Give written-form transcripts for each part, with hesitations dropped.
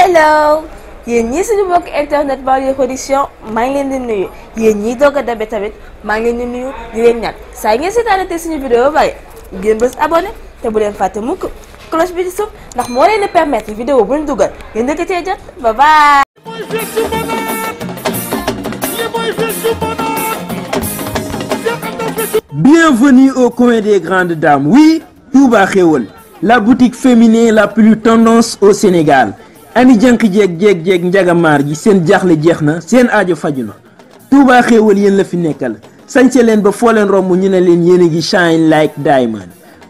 hello yéen ñii suñu mbokk internet Banlieue production maa ngi leen di nuyu yéen ñii doog a dabe tamit maa ngi leen di nuyu di leen ñaan saa ngeen seetaanate suñu vidéo ba ngeen bës abonné te bu leen fàtte mukk cloche bi di suuf ndax moo leen di permettre vidéo bu ñu dugal ngeen dëkk cee jot bye bye. Bienvenue au coin des grandes dames. Oui, Touba Xéwal, la boutique féminine la plus tendance au Sénégal. Ani jank jeeg njagamaar ji seen jaaxle jeex na seen aajo faju na. Touba Xéwal yéen la fi nekkal. sañse leen ba foo leen romb ñu ne leen yéen a ngi shine like diamond.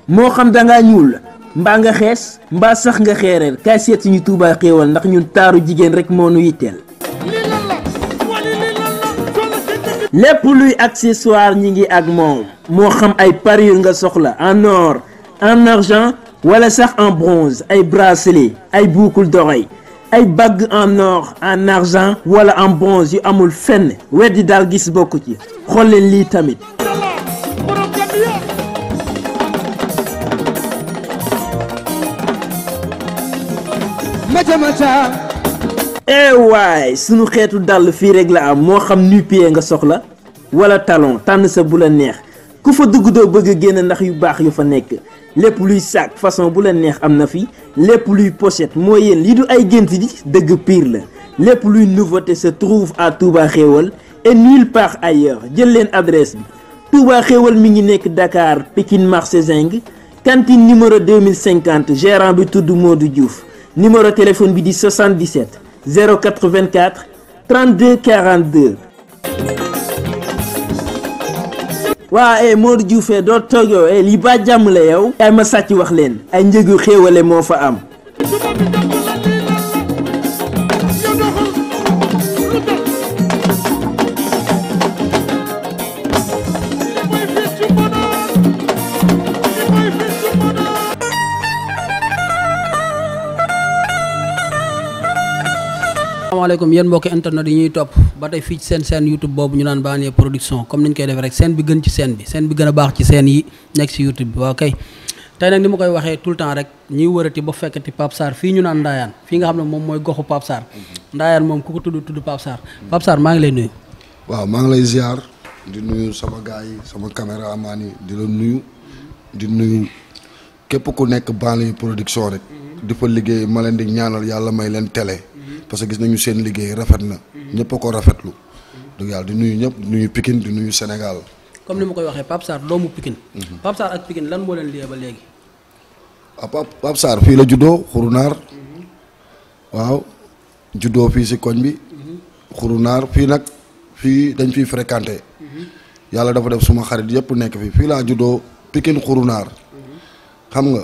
moo xam da ngaa ñuul mbaa nga xees mbaa sax nga xeereer kaay seet suñu Touba Xéwal ndax ñun taaru jigéen rek moo nu yitteel. lépp luy accessoire ñi ngi ak moom moo xam ay parure nga soxla en or en argent wala sax en bronze ay bracelet ay boucle d'oreille ay bague en or en argent wala en bronze yu amul fenn weddi daal gis bokku ci xool leen lii tamit. waay sunu xeetu dàll fii rek la am moo xam nu-pieds nga soxla wala talon tànn sa bu la neex ku fa dugg doo bëgg a génn ndax yu baax yu fa nekk lépp luy sac façon bu la neex am na fi lépp luy pochette moo yéen lii du ay gént di dëgg pire la lépp luy nouveauté se trouve à Touba Xéwal et nulle part ailleurs jël leen adresse bi Touba Xéwal mi ngi nekk Dakar Pikine marché Zinc cantine numéro 2050 gérant bi tudd Modou Diouf numéro téléphone bi di 77 084 32 42. waa Modou Diouf doo toog yow lii ba jàmm la yow. ay ma sàcc wax leen ay njëgu xéewale moo fa am. asalaamaaleykum yéen mbokki internet yi ñuy topp ba tey fii ci seen chaîne YouTube boobu ñu naan Banlieue production comme niñ koy defee rek chaîne bi gën ci chaîne bi gën a baax ci chaîne yi nekk ci YouTube bi waaw kay tey nag ni ma koy waxee tout le temps rek ñuy wërati ba fekkati Pape Sarr fii ñu naan Ndayane fii nga xam ne moom mooy goxu Pape Sarr Ndayane moom ku ko tudd Pape Sarr Pape Sarr maa ngi lay nuyu. waaw maa ngi lay ziar di nuyu sama gars yi sama caméraman yi di la nuyu di nuyu képp ku nekk Banlieue production rek di fa liggéey ma leen di ñaanal yàlla may leen télé parce que gis nañu seen liggéey rafet na ñëpp a ko rafetlu dëgg yàlla di nuyu ñëpp di nuyu Pikine di nuyu Sénégal. comme ni ma koy waxee Pape Sarr doomu Pikine. Pape Sarr ak Pikine lan moo leen liyee ba léegi. waaw Pape Sarr fii la juddoo xurunaar waaw juddoo fii si koñ bi xurunaar fii nag fii dañ fiy fréquenté yàlla dafa def suma xarit yëpp nekk fii laa juddoo Pikine xurunaar xam nga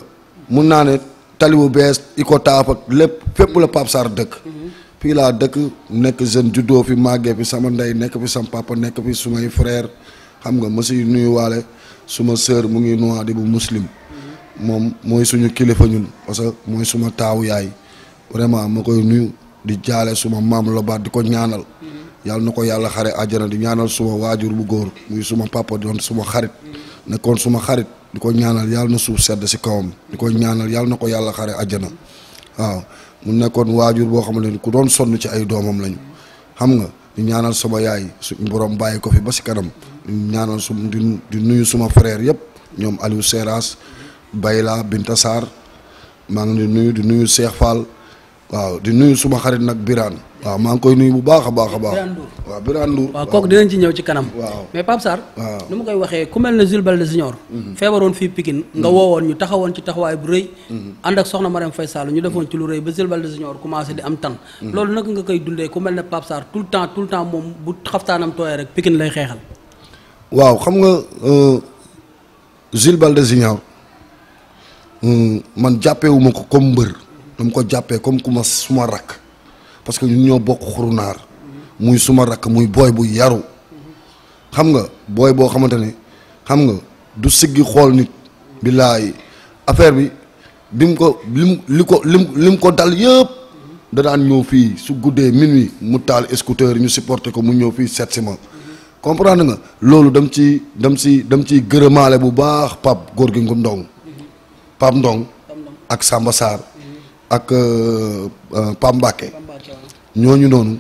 mun naa ne tali bu bees iko taaf ak lépp fépp la Pape Sarr dëkk fii laa dëkk nekk jeune juddoo fi màggee fi sama ndey nekk fi sama papa nekk fi sumay frère xam nga ma si nuyu waale suma sœur mu ngi noa di bu muslim moom mooy suñu kilifa ñun parce que mooy suma taawu yaay vraiment ma koy nuyu di jaale suma maam lobaat di ko ñaanal yàlla na ko yàlla xare àjjana di ñaanal suma waajur bu góor muy suma papa doon suma xarit nekkoon suma xarit di ko ñaanal yàlla na suuf sedd si kawam di ko ñaanal yàlla na ko yàlla xare àjjana waaw mu nekkoon waajur boo xam ne ku doon sonn ci ay doomam lañu xam nga di ñaanal sama yaay suñu borom bàyyi ko fi ba si kanam di ñaanal di nuyu suma frère yëpp ñoom Aliou Seras Bayla Binta Sarr maa ngi di nuyu Cheikh Fall waaw di nuyu suma xarit nag Birane waaw maa ngi koy nuyu bu baax a baax a baax. waaw Birane Ndour waaw kooku dinañ ci ñëw ci kanam. waaw mais Pape Sarr. waaw ni ma koy waxee ku mel ne Jules Baldé Junior. feebaroon fii Pikine nga woowoon ñu taxawoon ci taxawaay bu rëy. ànd ak soxna Marème Faye Sall ñu defoon ci lu rëy ba Jules Baldé Junior commencé di am tan. loolu naka nga koy dundee ku mel ne Pape Sarr tout le temps moom bu xaftaanam tooyee rek Pikine lay xeexal. waaw xam nga Jules Baldé Junior man jàppewuma ko comme mbër dama ko jàppee comme ku ma suma rakk parce que ñun ñoo bokk xurunaar muy suma rakk muy booy bu yaru xam nga booy boo xamante ne xam nga du siggi xool nit billaay affaire bi lim ko dal yëpp da daan ñëw fii su guddee minuit mu taal scooter ñu supporté ko mu ñëw fii seet si ma comprendre nga loolu dem ciy gërëmaale bu baax Pape góor gi ngu Ndong Pape Ndong ak Samba Sarr ak Pape Mbacké ñooñu noonu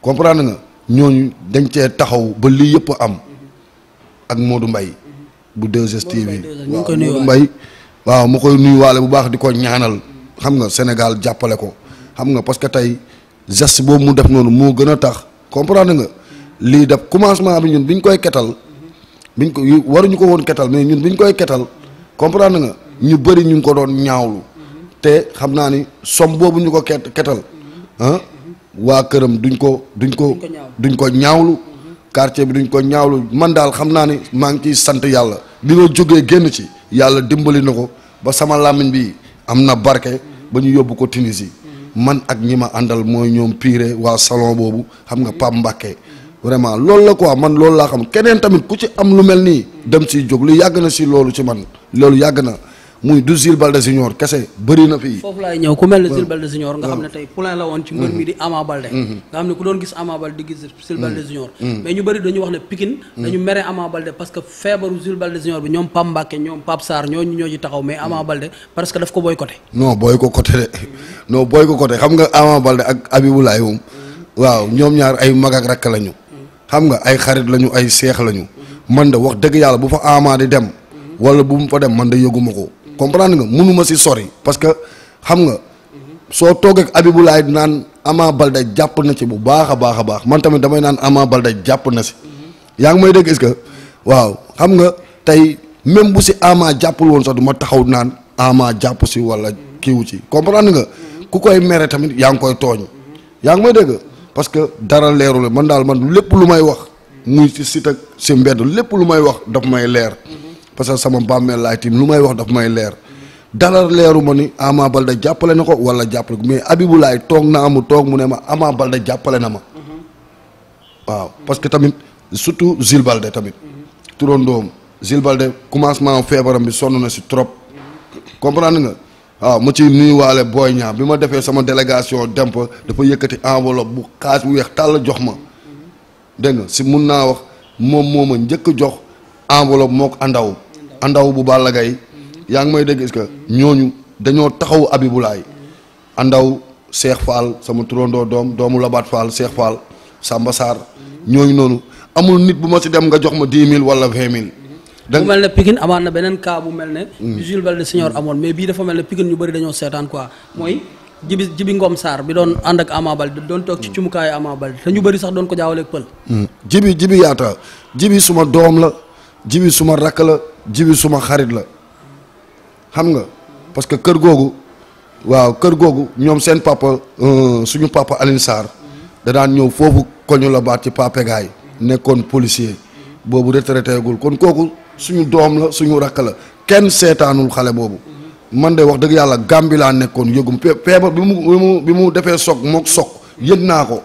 comprendre nga ñooñu dañ cee taxaw ba lii yëpp am ak Modou Mbaye bu 2STV waaw Modou Mbaye waaw ma koy nuyuwaale bu baax di ko ñaanal xam nga Sénégal jàppale ko xam nga parce que tey geste boobu mu def noonu moo gën a tax comprendre nga lii def commencement bi ñun biñ koy ketal biñ ko waruñu ko woon ketal mais ñun biñ koy ketal comprendre nga ñu bëri ñu ngi ko doon ñaawlu te xam naa ni som boobu ñu ko ketal ah waa këram duñ ko ñaawlu quartier bi duñ ko ñaawlu man daal xam naa ni maa ngi ciy sant yàlla bi ma jógee génn ci yàlla dimbali na ko ba sama làmmiñ bi am na barke ba ñu yóbbu ko Tunisie man ak ñi ma àndal mooy ñoom Piré waa salon boobu xam nga Pape Mbacké vraiment loolu la quoi man loolu laa xam keneen tamit ku ci am lu mel nii dem si jóg lu yàgg na si loolu ci man loolu yàgg na muy du Jules Baldé Junior kese bëri na fii. foofu laay ñëw ku mel ne Jules Baldé Junior nga xam ne tey poulain la woon ci mbër mi di Ama Baldé nga xam ne ku doon gis Ama Baldé di gis Jules Baldé Junior mais ñu bëri dañu wax ne Pikine dañu mere Ama Baldé parce que feebaru Jules Baldé Junior bi ñoom Pape Mbacké ñoom Pape Sarr ñoo ci taxaw mais Ama Baldé parce que daf ko boycotté. non boycotté de non boycotté xam nga Ama Baldé ak Abiboulaye moom waaw ñoom ñaar ay mag ak rakk lañu xam nga ay xarit lañu ay seex lañu man de wax dëgg yàlla bu fa Ama di dem wala bu mu fa dem man de yëguma ko comprendre nga mënuma si sori parce que xam nga soo toog ak Abiboulaye naan Ama Baldé jàpp na ci bu baax a baax man tamit damay naan Ama Baldé jàpp na si yaa ngi may dégg est-ce que waaw xam nga tey même bu si Ama jàppul woon sax du ma taxaw naan Ama jàpp si wala kiiwu ci comprendre nga ku koy mere tamit yaa ngi koy tooñ yaa ngi may dégg parce que dara leerul man daal man lépp lu may wax muy si sit ak si mbedd lépp lu may wax daf may leer parce que sama bàmmeel laay tiim lu may wax daf may leer dara leeru ma ni Ama Baldé jàppale na ko wala jàppale ko mais Abiboulaye toog naa mu toog mu ne ma Ama Baldé jàppale na ma waaw parce que tamit surtout Jules Baldé tamit turandoom Jules Baldé commencement feebaram bi sonn na si trop comprendre nga waaw ma ciy nuyuwaale Boy Niang bi ma defee sama délégation dem fa dafa yëkkati enveloppe bu xaas bu weex tàll jox ma dégg nga si mun naa wax moom moo ma njëkk jox enveloppe moo ko andaw bu Balla Gaye yaa ngi may dégg est-ce que ñooñu dañoo taxaw Abiboulaye andaw Cheikh Fall sama turandoo doomu Labaat Fall Cheikh Fall Samba Sarr ñooñu noonu amul nit bu ma si dem nga jox ma 10 000 wala 20 000. bu mel ne Pikine amaan na beneen cas bu mel ne Jules Baldé Senior amoon mais bii dafa mel ne Pikine ñu bëri dañoo seetaan quoi mooy jibi Ngom Sarr bi doon ànd ak Ama Baldé doon toog ci cumukaayu Ama Baldé te ñu bëri sax doon ko jaawale ak pël jibi yaata jibi suma doom la jibi suma rakk la jibi suma xarit la xam nga parce que kër googu waaw kër googu ñoom seen papa suñu papa Alioune Sarr da daan ñëw foofu koñu la baat ci Pape Gaye nekkoon policier boobu retraité gul kon kooku suñu doom la suñu rakk la kenn seetaanul xale boobu man de wax dëgg yàlla Gàmbi laa nekkoon yëgum feebar bi mu defee soog mook soog yëg naa ko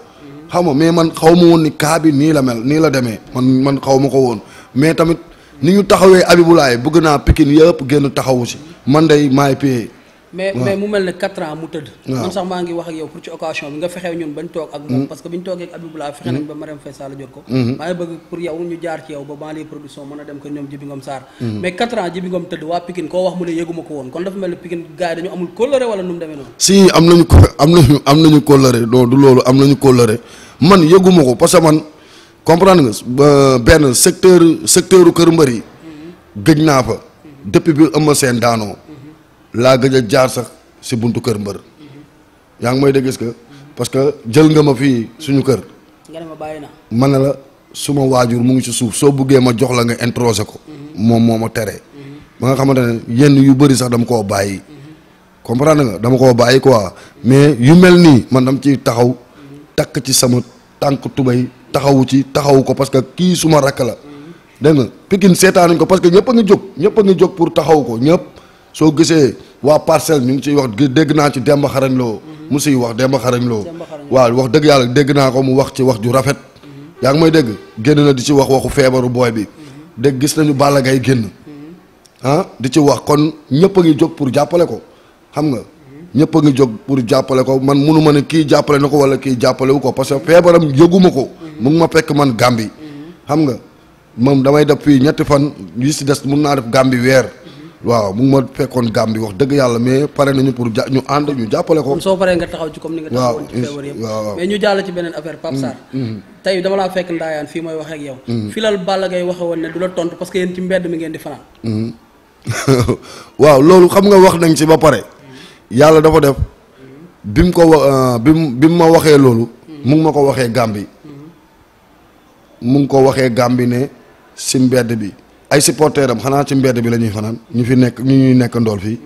xam nga mais man xaw ma woon ni cas bi nii la mel nii la demee man xaw ma ko woon mais tamit ni ñu taxawee Abiboulaye bëgg naa Pikine yëpp génn taxawu si man day maay payé. mais mu mel ne 4 ans mu tëdd. man sax maa ngi wax ak yow pour ci occasion bi nga fexee ñun bañ toog ak moom parce que bi ñu toogee ak Abiboulaye fexe nañ ba Marième Faye Sall jot ko. maa ngi bëgg pour yow ñu jaar ci yow ba Banlieue production mën a dem ko ñoom Jibi Ngom Sarr. mais 4 ans Jibi Ngom tëdd waa Pikine koo wax mu ne yëguma ko woon kon dafa mel ne Pikine gars yi dañu amul kóllëre wala nu mu demee noonu. si am nañu kóllëre du loolu am nañu kóllëre man yëguma ko parce que man comprendre nga benn secteur kër mbër yi gëj naa fa depuis bi Eumeu Sène daanoo laa gëj a jaar sax si buntu kër mbër yaa ngi may dégg que parce que jël nga ma fii suñu kër nga ne ma bàyyi naa man ne la suma waajur mu ngi ci suuf soo buggee ma jox la nga introsé ko moom moo ma tere ba nga xamante ne yenn yu bëri sax dama koo bàyyi comprendre nga dama koo bàyyi quoi mais yu mel nii man dama ciy taxaw takk ci sama tànk tubay taxawu ko parce que kii suma rakk la dégg nga Pikine seetaanuñ ko parce que ñëpp a ngi jóg pour taxaw ko ñëpp soo gisee waa Parcelles ñu ngi ciy wax dégg naa ci Demba Xarañ Lo mu siy wax Demba Xarañ Lo waaw wax dëgg yàlla dégg naa ko mu wax ci wax ju rafet yaa ngi may dégg génn na di ci wax waxu feebaru booy bi dégg gis nañu Balla Gaye génn di ci wax kon ñëpp a ngi jóg pour jàppale ko xam nga ñëpp a ngi jóg pour jàppale ko man munu ma ne kii jàppale na ko wala kii jàppale wu ko parce que feebaram yëguma ko mu ngi ma fekk man Gàmbi xam nga moom damay def fii ñetti fan yi si des mun naa def Gàmbi weer waaw mu ngi ma fekkoon Gambie wax dëgg yàlla mais pare nañu pour ñu ànd ñu jàppale ko. kon soo paree nga taxaw ci comme ni nga taxawoon ci feebar yëpp. waaw mais ñu jàll ci beneen affaire Pape Sarr. tey dama laa fekk ndaayaan fii mooy wax ak yow. fi lal Balla Gaye waxe woon ne du la tontu parce que yéen ci mbedd mi ngeen di fanaan. waaw loolu xam nga wax nañ ci ba pare. yàlla dafa def bi mu ko wa bi mu ma waxee loolu. mu ngi ma ko waxee Gambie. mu ngi ko waxee Gambie ne si mbedd bi ay supporters am xanaa ci mbedd bi la ñuy fanaan ñu fi nekk ñu ñuy nekk ndool fii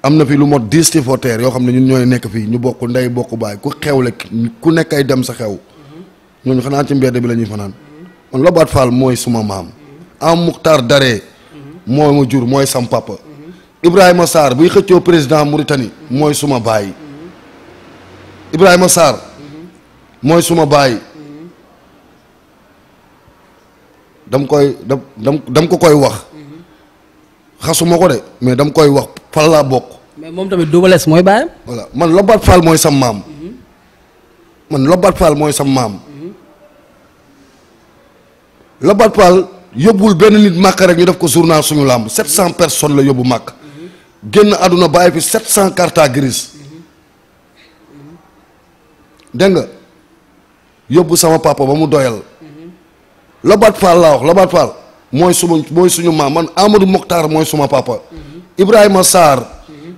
am na fi lu mot 10 supporters yoo xam ne ñun ñooy nekk fii ñu bokk ndey bokk baay ku xewle ku nekk ay dem sa xew ñooñu xanaa ci mbedd bi la ñuy fanaan man Lobatt Fall mooy suma maam am Muxtaar Daré moo ma jur mooy sam papa Ibrahima Sarr buy xëccoo président Mauritanie mooy suma baay Ibrahima Sarr mooy suma baay dam ko koy wax xasuma ko de mais dam koy wax fan laa bokk. mais moom tamit Double Less mooy baayam. voilà man Lobatt Fall mooy sam maam man Lobatt Fall mooy sam maam Lobatt Fall yóbbul benn nit màkk rek ñu def ko journal suñu làmb 700 personnes la yóbbu màkk génn àdduna bàyyi fi 700 cartes grises dégg nga yóbbu sama papa ba mu doyal. Lobatt Fall laa wax Lobatt Fall mooy suñu maam man Amadou Mokhtar mooy suma papa Ibrahima Sarr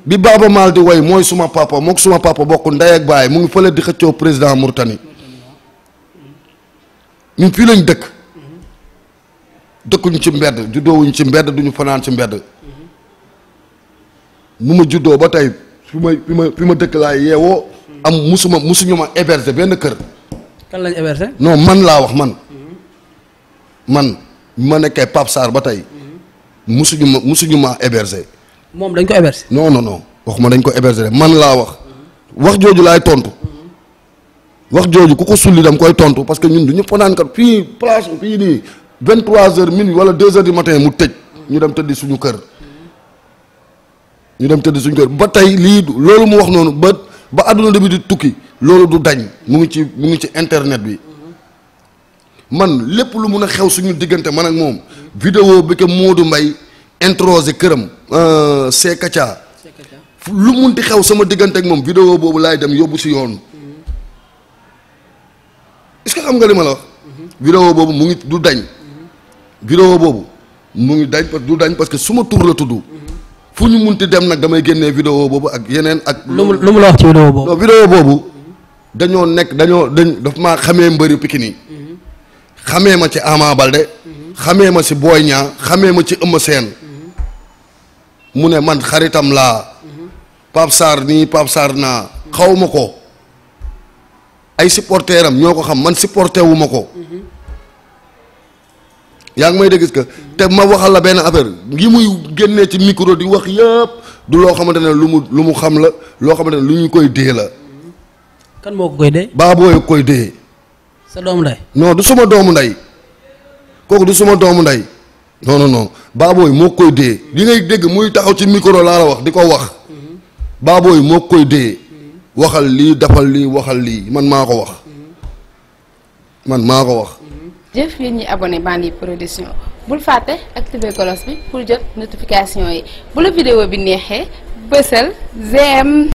bi Baaba Maal di woy mooy suma papa mook suma papa bokk ndey ak baay mu ngi fële di xëccoo président Mauritanie ñun fii lañ dëkkuñ ci mbedd juddoowuñ ci mbedd duñu fanaan ci mbedd bu ma juddoo ba tey fi ma dëkk laa yeewoo am musuñu ma héberger benn kër. kan lañ héberger. non man laa wax man ma nekkee Pape Sarr ba tey musuñu ma héberger. moom dañ ko héberger. non waxuma dañ ko héberger man laa wax jooju laay tontu wax jooju ku ko sulli dam koy tontu parce que ñun du ñu fanaan kat fii place fii nii 23h minuit wala 2h du matin mu tëj ñu dem tëddi suñu kër ba tey lii loolu mu wax noonu ba àdduna bi di tukki loolu du dañ mu ngi ci internet bi. man lépp lu mun a xew suñu diggante man ak moom vidéo bi ko Modou Mbaye introsé këram Sekaca lu munti xew sama diggante ak moom vidéo boobu laay dem yóbbu si yoon est-ce que xam nga li ma la wax vidéo boobu mu ngi du dañ vidéo boobu mu ngi dañ parce que suma tur la tudd fu ñu munti dem nag damay génnee vidéo boobu ak yeneen ak lu mu la wax ci vidéo boobu. non vidéo boobu daf maa xamee mbëri Pikine xamee ma ci Ama Baldé xamee ma ci Boy Niang xamee ma ci Eumeu Sène mu ne man xaritam laa Pape Sarr nii Pape Sarr naa xaw ma ko ay supporteram ñoo ko xam man supporté wu ma ko yaa ngi may dégg que te ma waxal la benn affaire ngi muy génnee ci micro di wax yëpp du loo xamante ne lu mu xam la loo xamante ne lu ñu koy dee la. kan moo ko koy dee. baabooy koy dee. sa doomu ndey. non du suma doomu ndey kooku du suma doomu ndey non baabooy moo koy dee li ngay dégg muy taxaw ci micro laa la wax di ko wax baabooy moo koy dee waxal lii defal lii waxal lii man maa ko wax. jëf yéen ñi abonné Banlieue Production bul fàtte activer cloche bi pour jot notification yi bu la vidéo bi neexee bësal j'aime.